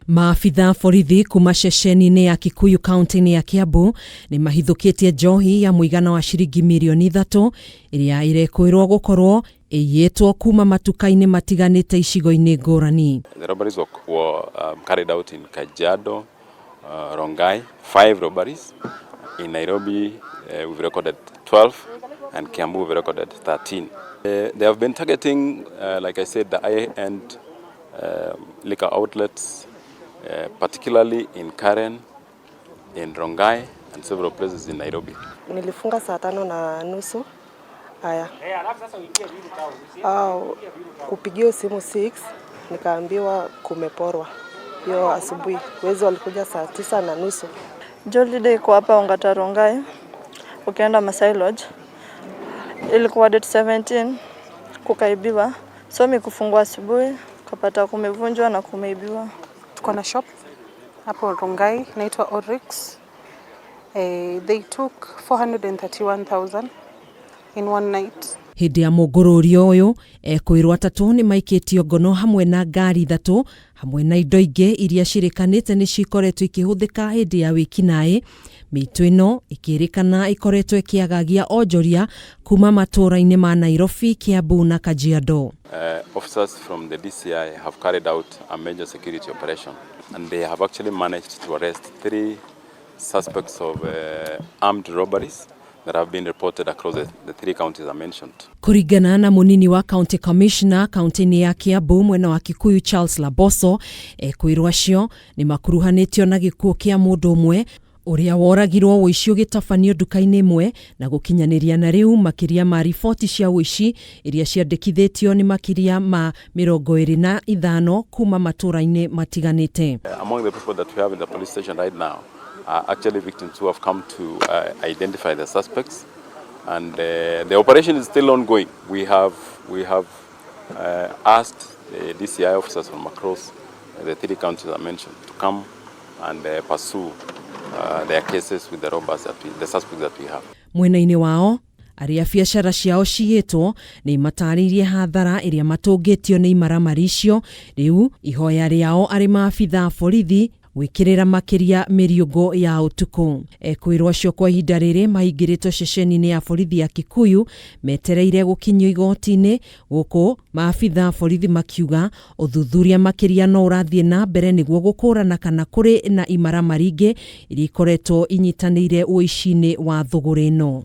Maabitha borithi kuma ceceni-inĩ ya Kikuyu kaunti-inĩ ya Kiambu nĩ mahithũkĩtie njohi ya mũigana wa ciringi mirioni 3 ĩrĩa ĩrekũĩrwo gũkorwo ĩiyĩtwo kuma matuka-inĩ matiganĩte icigo-inĩ ngũrani. The robberies were carried out in Kajiado, Rongai, five robberies. In Nairobi, we've recorded 12, and Kiambu we've recorded 13. They have been targeting, like I said, the high-end liquor outlets, particularly in Karen, in Rongai, and several places in Nairobi. Nilifunga saa 5:30. Haya, au kupigiwa simu 6 nikaambiwa kumeporwa. Hiyo asubuhi wezi walikuja saa 9:30. Jolly iko hapa Ongata Rongai, ukienda Masai Lodge. Ilikuwa date 17 kukaibiwa, so mi kufungua asubuhi kapata kumevunjwa na kumeibiwa. Tuko na shop hapo Rongai inaitwa Oryx. They took 431,000 in one night. Hĩndĩ ya mũngũrũrio ũyũ, ekũĩrwo atatũ nĩ maikĩtio ngono hamwe na ngari ithatũ hamwe na indo ingĩ iria cirĩkanĩte nĩ cikoretwo ikĩhũthĩka hĩndĩ ya wĩkinaĩ. Mĩitũ ĩno ĩkĩrĩkana ĩkoretwo ĩkĩagagia onjoria kuma matũũra-inĩ ma Nairobi, Kiambu na Kajiado. Officers from the DCI have carried out a major security operation, and they have actually managed to arrest three suspects of armed robberies that have been reported across the three counties I mentioned. Kũringana na mũnini wa county commissioner kaunti-inĩ ya Kiambu mwena wa Kikuyu Charles Laboso, ekwĩrwo acio nĩ makuruhanĩtio na gĩkuũ kĩa mũndũ ũmwe ũrĩa woragirwo ũici ũgĩtabanio nduka-inĩ ĩmwe, na gũkinyanĩria na rĩu makĩria ma riboti cia ũici iria ciandĩkithĩtio nĩ makĩria ma 25 kuma matũũra-inĩ matiganĩte. Among the people that we have in the police station right now are actually victims who have come to identify the suspects, and the operation is still ongoing. We have asked the DCI officers from across the three counties I mentioned to come and pursue their cases with the robbers that we, the suspects that we have. Mwena-inĩ wao, arĩa biacara ciao ciyĩtwo nĩ matarĩirie hathara ĩrĩa matũngĩtio nĩ imaramari icio. Rĩu ihoya rĩao arĩ maabitha borithi gwĩkĩrĩra makĩria mĩriũngũ ya ũtukũ. Ekwĩrwo acio kwa ihinda rĩrĩ mahingĩrĩtwo ceceni-inĩ ya borithi ya Kikuyu metereire gũkinyio igoti-inĩ, gũkũ maabitha borithi makiuga ũthuthuria makĩria no ũrathiĩ na mbere nĩguo gũkũrana kana kũrĩ na imaramari ingĩ iria ikoretwo inyitanĩire ũici-inĩ wa thũgũrĩ ĩno.